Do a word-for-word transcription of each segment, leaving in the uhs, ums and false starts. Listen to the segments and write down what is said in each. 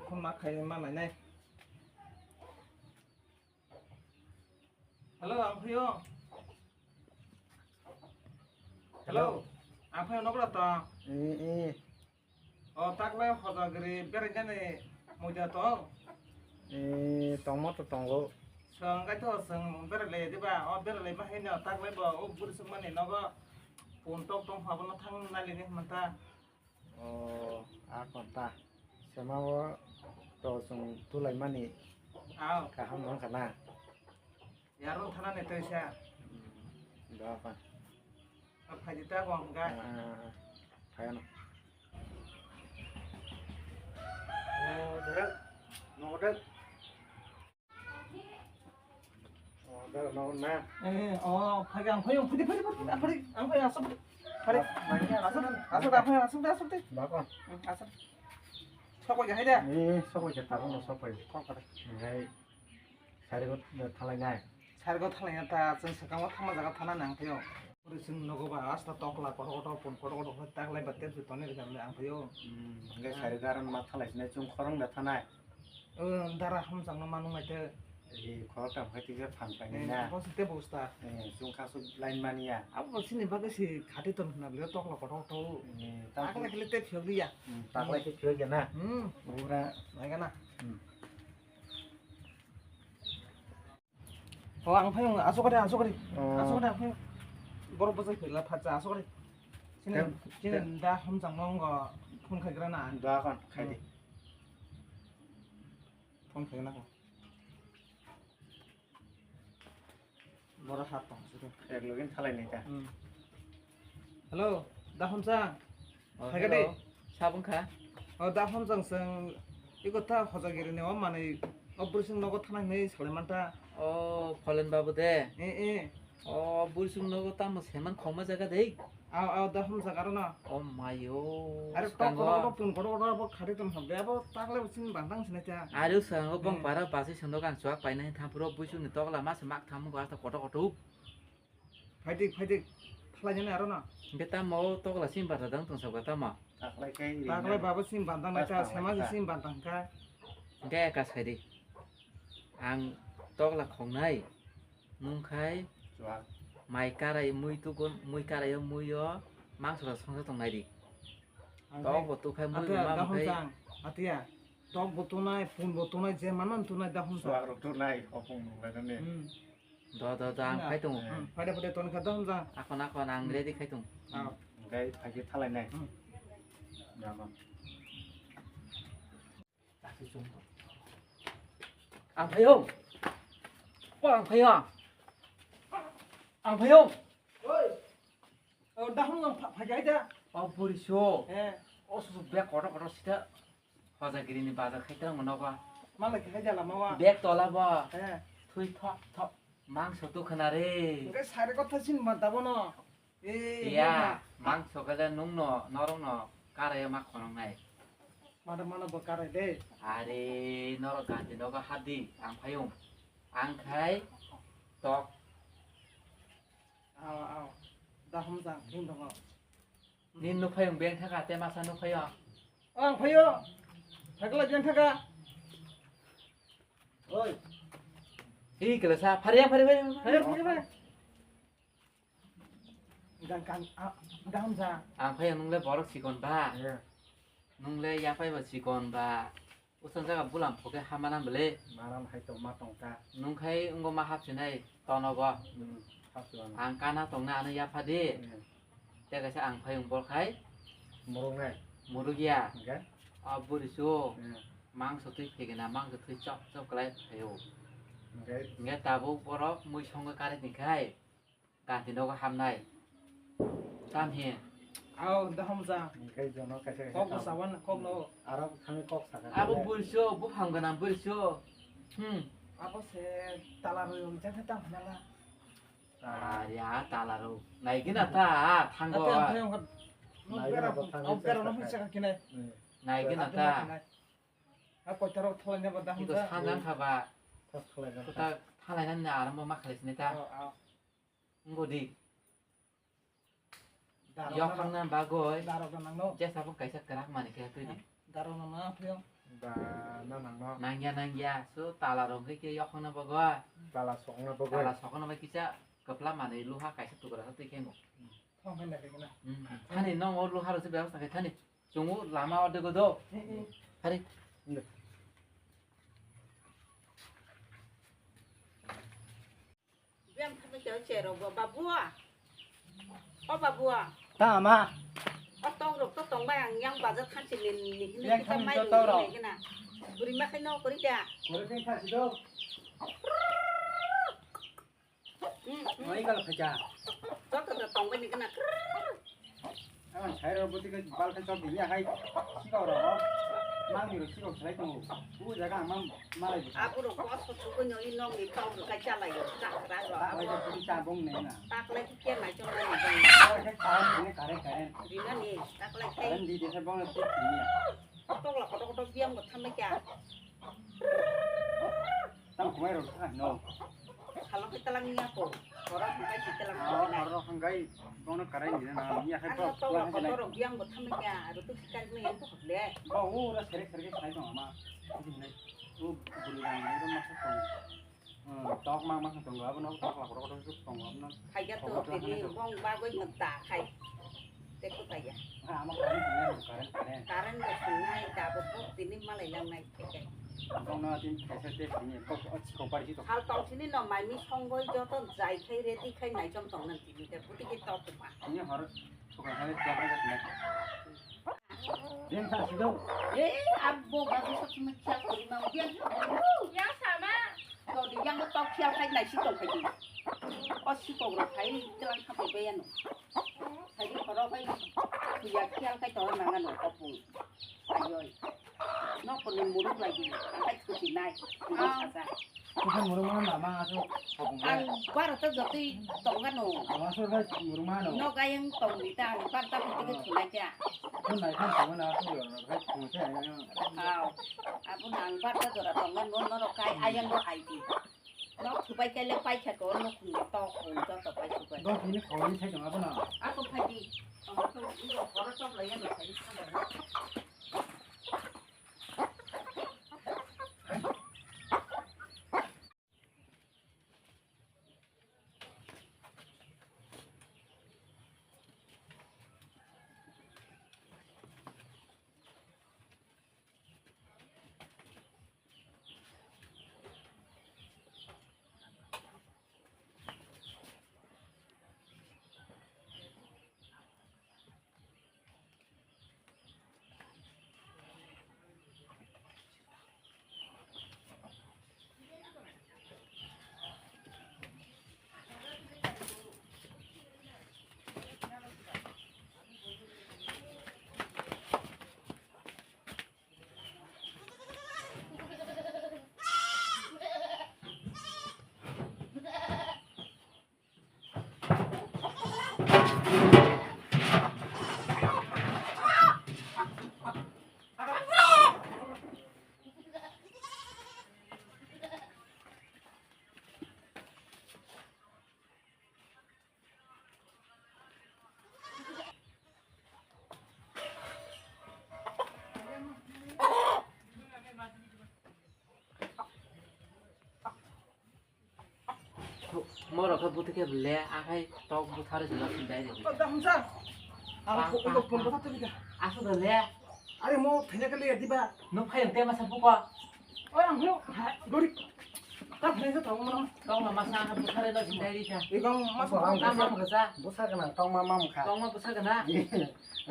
Khum ma khai ma nai nai. Hello, ang phaio. Hello. Hello. Ang phaio nokra to. Eh, eh. O, taklai hojagri beraijani muida to. Eh, tongma to tongo. Swng gai to swng beralai diba? O, beralai ma haino taklai bo o buri sukmani nogo. Pun tok tong phabono thang nalini hwnta. O, a konta. Sema o to chwng tulaimani. Aw. Kaham wngkha na? Yarwng thanani twi sa. Hmm, doa pa. A phaidi ta bo hwnka. Ah, ah, ah. Phayano. O, dara. Nogo da. O, da, no, na. Eh, o, phai, ang phai, phai, phai, phai, phai, ang phai, asok, phai, asok, asok, asok, asok, asok, de. Bako. Hmm, asok. Sok bai, hai de. Eh, sok bai, tabuk no sok bai. Kok kare. Hai. Sari go thalai nai. Sari go thalai na ta, chwng swkang o thangma jaga thana nang phai o. Uri chwng nogo ba, asta tokla, kotor kotor, pun kotor kotor, taklai ba, tep toni rikha le ang phai o. Hmm, le sari go aram ma thalai sinai, chwng khorang da thanai. O, dara hamjakno ma nung naithe. Ee, khoroktham khai tisa phan painai na. Ee, bo se tei bosta. Ee, chwng kha su line mani ya. Abo bo chini bagwi se khati ton hwnna bwlwi tokla kothok thok. Ee, tamo. Takla kile tei phiyok liya. Hmm, takla khe phiyok ya na. Hmm. Ura. Naikha na. Hmm. O, ang phai, asuk kari, asuk kari. Oh. Asuk kari, ang phai. Borok bwsai phela phatsa, asuk kari. Chini, tem, chini tem. Da hamjakno wngkha phone khaigra na. Da khan, khai di. Hmm. Phone khaina kho. Boro hat tong sidi. Ek login thalai nai ta. Hmm. Hello, da Homsang. Oh, hai hello. Kadi? Sabung kha? Oh, da Homsang seng iko ta hojagiri ne o manui o bursing nogo thanai hinui salai manta. Oh, Pholen babu de? Eh, eh. Oh, bursing nogo tamo seman khoma jaga de? Aw, aw, da Homsang aro no. Oh mayo. Are tok kotor kotor pun kotor kotor abo khari tong hambe abo takle sing bantang sinai ta. Are swkango bong para basi sendo kan chuak paina hin thampuro buisuk ni tokla ma se mak thamu go asta kotor kotor. Phaidik phaidik thalai jani aro no. Hingke tamo tokla sing bata dang tong sabga tamo. Taklai kai. Taklai babo sing bantang nai ta sema sing bantang ka. Hingke ka saidi. Ang tokla khongnai. Nungkhai mai karai mui tugun, mui karai o mui o mangso rok songsa tong nai di. Tok bo tukhai mui bo ma mukhai. Atiya, tok bo tunai, pun bo tunai, je manman tunai da Homsang. Suak rok tunai, opung nung lai nani. Hmm. Do, do, do, ang phai tongo. Hmm, phai de, phai de, toni kha da Homsang. Akon, akon, ang ready khai tong. Ah. Hingke phai khe thalai nai. Hmm. Jama. Ang phaio. O ang phaio. Ang phaio. Oi. O da Homsang pha-, phai jai da. O buri so. Eh. O su su bek kotor kotor sita. Hojagiri ni bazar khai tang mano ba. Malai khai jala ma wa. Bek tola ba. Eh. Thui thok thok. Mangso tu khana re. Hingke sari kotha sin ma da bono. Iya, mangso khe le nung no, norok no karai ma khonok nai. Mada mano bo karai de. Are norok ganti nogo hadi, ang phayung. Ang khai tok. Aw, aw. Da Homsang, thing tongo. Nin nuk phayung beng thaka, te masa nuk phayo. Ang phayo. Thakla beng thaka. Oi. Hi kela sa, phari yang, phari, phari. Phari, phari, phari. Dang kan, ah, dang ja. Ang phai nung le borok sikon ba. Iya. Nung le yaphai ba sikon ba. Usang jaga bulam phoke hama nang bele. Maram hai to ma tong ta. Nung khai ungo ma hap sinai tono go. Hmm, hap sinai. Ang kana tong na ano yapha di. Iya. Te kaisa ang phai ung bor khai. Muruk nai. Muruk ya. Oke. A buri su. Iya. Mangso twi phegena, mangso twi chop chop klai phaio. Oke. Nge tabuk borok mui songo kare ni khai. Kanti nogo hamnai. Tam hi. Aw, da hamja. Hingke jono kaisa kaisa kok bo tam. Sawan, kok no. Aro thangwi kok saka. Abo buriso, buphang gwnang buriso. Hmm. Abo se tala rwi rwi jang tam hala. Ah, ya, tala rwi. Naigina ta, thango. Ate ang thayong khat. Naigina ta, thangwi. Ang bera no saka kinai. Hmm. Naigina ta. A koitaro thalai ne ba da hamja. Iko sanjang kha ba. Thas thalai na. Kuta thalai na arambo ma khalai sini ta. Aw, aw. Wngkha di. Darok. Yok nang, thangna bagwi. Darok nang no. Jesa bo kaisa kwrak manwi khe twi di. Darok nang na phiyong. Ba, na nang no. Nangya, nangya. So, tala rok hwnkhe khe yokhongna bagwi. Tala sokna bagwi. Tala sokna bagwi kisa kwpla manwi luha kaisa tukra sa twi khengo. Thong hai nai kena. Hmm. Thani nong o luha rok se bebasta khai thani. Chungo lama o dego do. Hmm, hmm. Hari. Biyang thangwi khe cherok bo, babu. O babu. Ta ama. O tok rok to tong bai ang yang bazar khan se ni ni ni Yang kita thangwi mai to rok tok rok. Ni kena. Buri ma khai no kori da. Kori khai kha si do. Hmm, hmm. Mai gal khaja. To to to tong bai ni kena. Ang sai rok bwtwi khe bal khe chop diya hai. Sikok rok. Mang ni rok sikok sai tongo. U jaga ang mang malai bwsa. Aborok kosto thugwi no i nok ni tok rok kai chalai yo, chakra rok. Taklai khe bwtwi cha bong ne na. Taklai khe khe nai chong nai bong. Taklai khe current ne current current. Dina ni, taklai khe. Current di desa bong le twi thini ya. Tokla kotor kotor biyang bo thamai kya. Tamo khumai rok thang no. Khalo khe talang niya ko. Borok hwnkhe si talang Ah, khumai. Borok hwnkhe bono karai ni na, niya khe Ano borok to kuwa wa hwnkhe nai. Kotor rok biyang bo thamai kya, aro to sikar ni yang ko le. Bo ura sere sere sai tong ama. Udi nai. U bulu rang nai ro masa tong. Hmm, tok ma ma tong abono tok la kotor kotor tong abono. Khaiya to tini bong bagwi no ta khai. Tei kwtaiya. Ah, ama current tini current current. Current bo swngnai, tabuk bo tini malai langnai, khe khe. Bongno tin kaisa tei tini, kok, o chikon pari chito. Hal tong sini no mai mi songoi joto jai khai ready khai nai chom tong nang tini khe, buti khe tok tongma. Tini hor chukra hai tla hai tla. Din sa sido. Eh, abbo babu sok simi khya kori ma, udian. Ya sama. Kau di yang tok khya khai nai si tong khai di. O si kok ro khai, tlang khai be ya no. Saidi khoro bai kuya khial kai to nang ano kopung. Ayoi. Nok ni muruk lagi. Angkai kusi nai. Muruk Ah. Sasa. Kusi muruk mana mama asu kopung. Ang bar to jotui tong ano. Mama sur bai muruk mana. Nok ayang tong ni ta ang bar ta piti ke Ah. Thunai kya. Thunai kan tong na asu yo. Bai kusi ayang. Aw. Abu nang bar ta jora tong ano no no kai ayang do ai di. Nok thupai kele paikha ko, nok khungni tok khung joto paikha ko. Dos minute khoroknwi sai tong abono. Ako phaidi. Tong ako ibo khoro chop lai ya no sai. Morok khe buti khe le, akhai tok buthar jila sindai de. O, da, hamsa. Ang Ang, ko, ang, ko, ang. Asu da le. Are mo, thenya kali ya, diba? No phai te masa buko. O, ang ho, ha, gori. Ka phai sa tong mo. Tong ma masa ha buthar jila sindai de kha. Ibang mas Ang, ang, ang, ang, ang, sa. Busa kana, tong ma mam kha. Tong ma busa kana.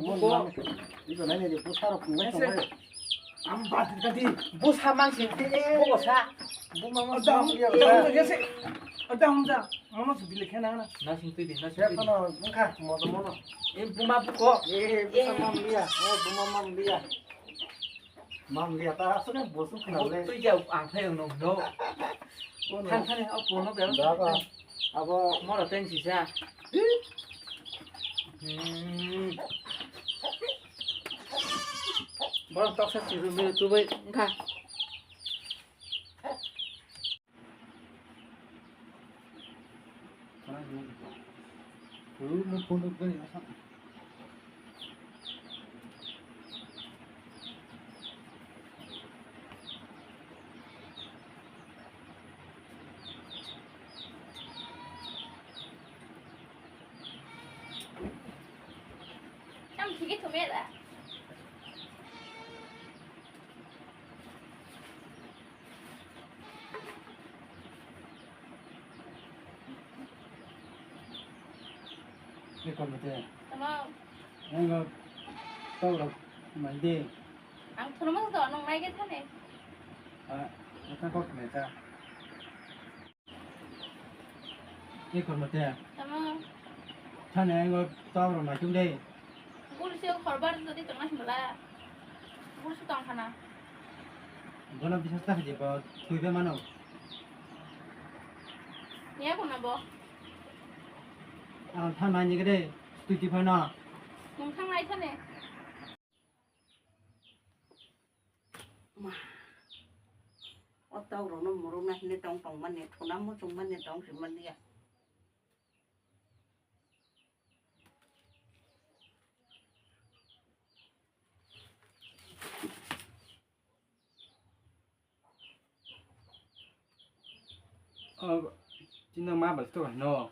Buko. Iko nai ni busa rok phungai tong. Ang bat ka di. Busa mang sing te. Buko sa. Buma mang Adam, sing dia. Adam, ya se. Adam da. Mama su bile khena na. Na sing tui di, na sing tui di. Kono bungkha mo to mono. Em buma buko. Eh, busa mam dia. Oh, buma mam dia. Mam dia ta asune bosu khna le. Tui ja ang phai no no. Than than o pono bel. Da ba. Abo moro teng sisa. Hmm. Borok toksa chirwi mili tubui wngkha. Mera. Ni kon mate. Tamo. Ang tau rok mai de. Ang thono mo to nong nai ge thane. Ah, ang kok me ta. Ni kormo te. Tamo. Thani ang o tawrok naitung de. Bul se khorbar jodi tongna himla. Bul se tong khana. Bono bisas ta haji bo tui be mano. Ya kono bo. Ang thang nai ni gede tui ti phano. Nung thang nai thane. Ma. O tau rokno murukna hinwi tong tongmani, thuna muchungmani tong simani ya. O, chini ma bai to no.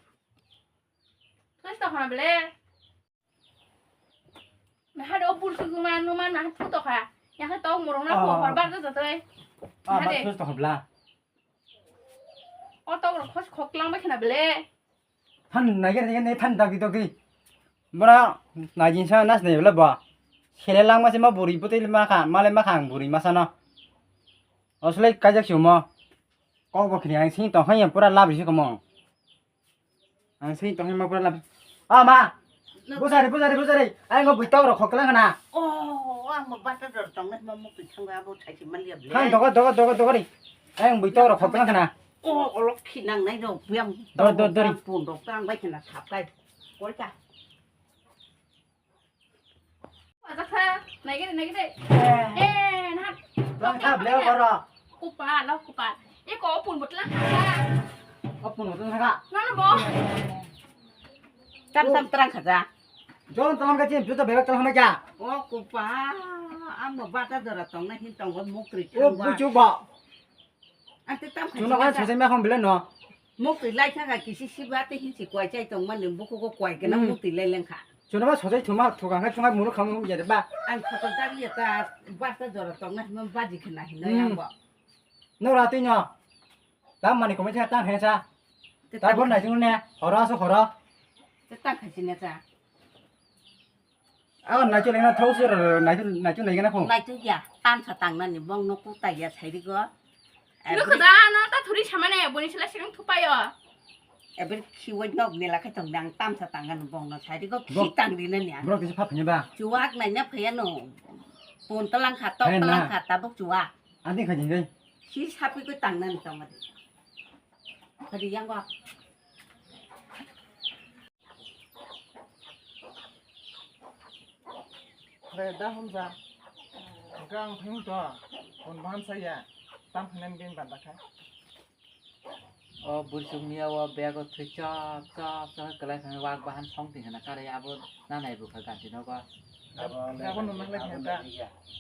Thus to khana bele. Naha do bul suguma numa naha phuto kha. Yaha tau morong na ko horbar do jatoi. Ah, ba thus to habla. O tau rok khos khok lang bai khana bele. Than nai gere ne than dagi dagi. Bora nai jinsa nas ne bele ba. Sele lang ma se ma buri putil ma kha, male ma kha ang buri ma sano. Oslai kajak sumo. Kok bo khini ang sing tong hanya pura lab risi komo. Ang sing tong hanya pura lab. Ah, ma. Bujari, bujari, bujari. Ang go buitok rok khoklang na. Oh, ang mo bata dor tong na mo mukti thang abo thai si malia ble. Thang dogo, dogo, dogo, dogo ri. Ang buitok rok khoklang na. Oh, olok khinang nai do, biang. Dor, dor, dor. Pun dok tang bai khina thap kai. Koi ka. Ajakha, naigere, naigere. Eh. Eh, nah. Bang thap leo koro. Kupa, lo kupa. E ko pun botla. O pun botla ka. Nana bo. Tam tam terang khaja. Jon tam ka chin, juta bebek tam hama ja. O kupa, amo bata dora tong na hin tong mukri. O buchu ba. Ante tam khai. Chuna kan sosai ma kham bele no. Mukti lai thaka kisi siba te hinsi kwai chai tong mani buku ko kwai kena mukti lai lengkha. Chuna ma sosai thuma thuka ngai chunga muru kham ya de ba. Ang photo dari ya ta basta jora tong na hima baji khena hino yang bo. No ra tui no. Tam mani komai thang tang he sa. Ta bon nai chung ne horo aso horo. Te tang khai sine sa. Aw, naichu lengna thok sir, naichu, naichu naigana kho. Naichu ya, tamsa tangnani bong no kutai ya sairi go. Nukho da, no ta thuri samane, boni sila sirung thupayo. Eber khiwai nok nela khai tong dang tamsa tangan bong no sairi go, khi tang dina nya. Bro, kisa phap ni ba. Chuak nai na phaya no. Pon talang kha, tok talang kha, tabuk chuak. Ani kha jing gai. Khi sapi ko tangnani tong adi. Khadi yang go. Re da humsa. Gang phim to. Kon ban saya. Tam khanen bin ban dakha. O bursuk niya o bego thui chop chop chop kelai thang wak bahan song ting hana kare abo na nai bukha ganti nogo. Abo nung nang lai khe ta.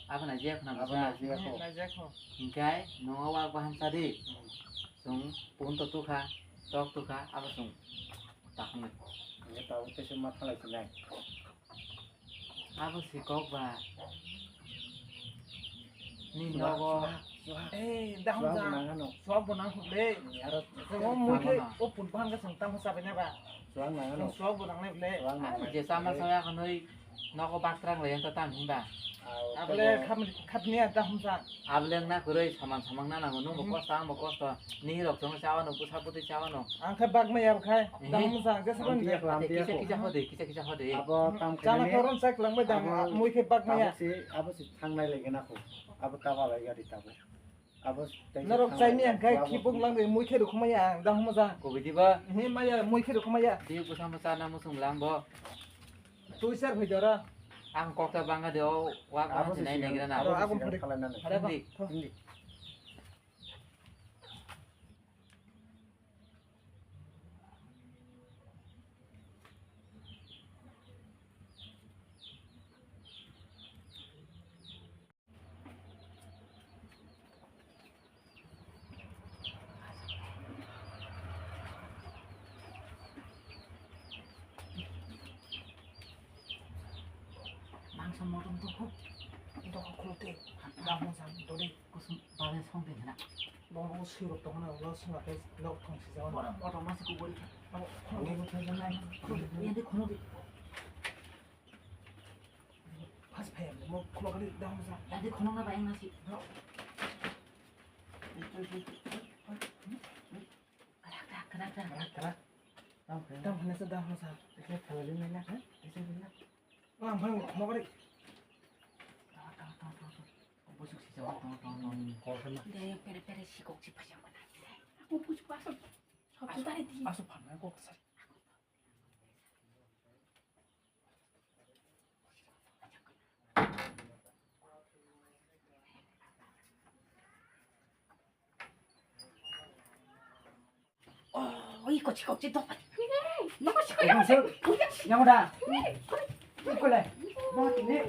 Abo nai jek na basa. Nai jek ho. Hingkai nungo wak bahan sadi. Sung pun to tukha, tok tukha, abo sung takhung nai. Nge tabuk tei se ma thalai sinai. Abo si kok ba. Ni nogo. Eh, dahum ja. Suak bo nang le. Mo mui khe o pun bahan ga sung tam sa bena ba. Suak nang ano. Suak bo nang le. Suak nang. Je sama saya kanoi. Nogo baktrang le ento tam hinba. Abole khapni anta humsa. Abole na kuroi samang samang na nango nungbo kosto angbo kosto. Ni rok chong chawa no busa buti chawa no. Ang khe bak maya khai. Da humsa ang jesa ban. Kisa kisa hode kisa kisa hode. Abo tam chana khe koron sak lang bai dang mui khe bak maya. Abo si thangnai lege na kho. Abo tawa lai gari tabo. Norok chaini ang khai khibuk lang de mui khe rukhu maya ang da humsa. Kobi diba? He maya mui khe rukhu maya. Di busa musa na musung lang bo. Tui sar phai jora. Ang kok ta banga de o wak wak sinai negra na. Abo phari. Hindi. Mangso Motom to khuk, to khuk khuluk te, dam mo jam to de. Kusum babe song de na. Bo bo sui rok to na, lo sung ate lo thong si jaw. Bora motom ma si ku bori kha. Abo khuluk de mo thong na. Khuluk de, ya de khuluk de. Pas phai mo khuluk de dam mo jam. Ya de khuluk na ba eng na si. Krak, krak, krak, krak. Krak, krak. Tam khe. Tam hwnwi sa, tam hwnwi sa. Ese thalali nai na khe? Ese nai na. Ang phai mo kari. Tong, tong, tong, tong, tong. Busuk si jawa, tong, tong, tong. Kol kena. Dia yang pere-pere si kok si pasang mana? Aku busuk pasang. Kau tu tadi di. Asu phan mai kok sa. Oh, iko chiko chi dok. Noko chiko. Yang da. Ikole. Mau tini.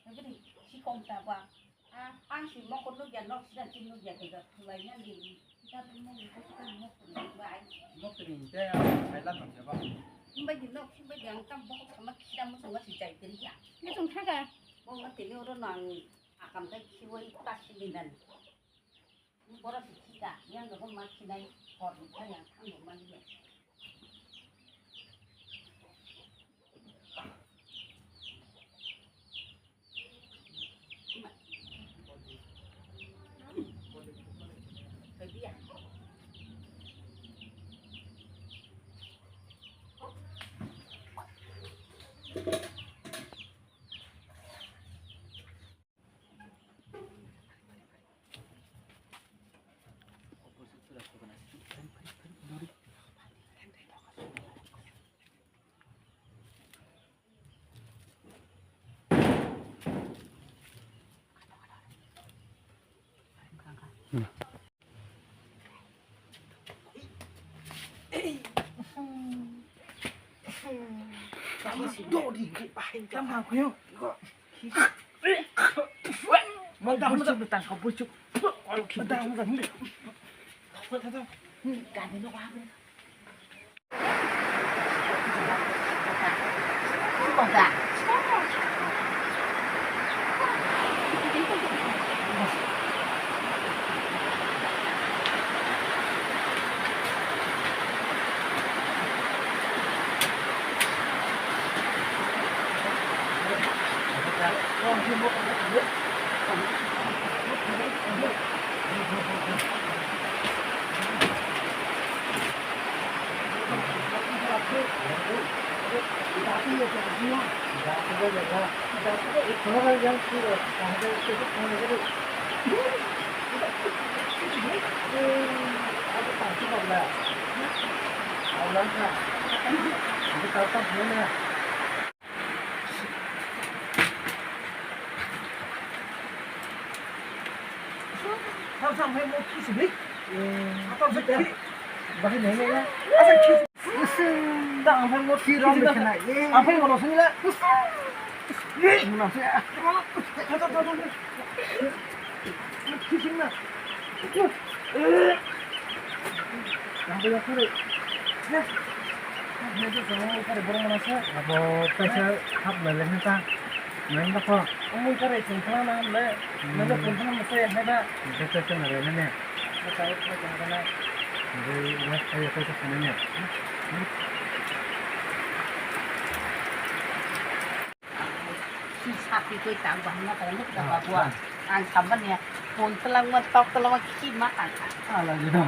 Nagini, si kong ta ba. Ah, ang si mokol nugya nok sida tin nugya kega thulai yang di. Kita tu mokol ko kita mokol nugya ai. Mokol ni te ai la tong ba. Imba di nok, imba di ang tam bokol sama kita mo sama si jai teri ya. Ni tong thaga. Mo ma tini oro nang akam kai khiwai ta siminan. Borok se khika, yang rok ma khinai, hor rok kha yang thang rok ma liya. Tam sam hai mo khi sibri. Tam sam khi. Bahai nai nai ya. Asa khi. Tam hai mo khi rom de khna. Am hai mo sini la. Mo na se. Khi sini na. Abo kaisa hap lai lai ta. Nang ba kho. Omo kare chwng khna na le. Nang ba chwng khna masa ya na. Kaisa chwng lai lai ne. Kaisa chwng khna na. Bai last khe kaisa khna ne. Sakri koi tang bahai na kare nuk ta ba bua. Ang samban ya. Phone tlang ma tok tlang ma khi ma tang kha. Ala jino.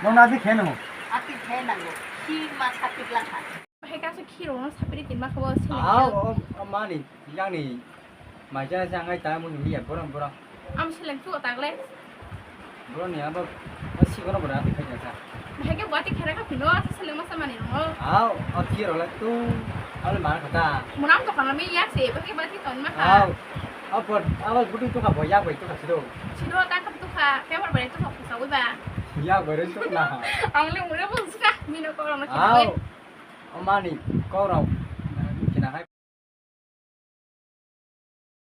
No na di kheno. Ati khe nango. Khi ma sakri lang kha. Bahai kaisa khirokno sapiri tinma khe bo seleng. Aw, o, o mani, yang ni mai ja jang ai ta mun ni ya borong borong. Am seleng tu tak le. Borong ni abo, o si borong borong ati khai ja. Bahai khe bo ati khera kha phino ati seleng masa mani no. Aw, o khiro le tu, abo le mar kha ta. Munam to kana mi ya se, bahai khe bo ati ton ma kha. Aw, o por, abo gudu tu kha bo ya bai tu kha sido. Sido ta kha tu kha, pepper bai tu kha sa wi ba. Ya bai tu na. Ang le mure bo sa, mi no ko na kha. Aw. O mani, kok rok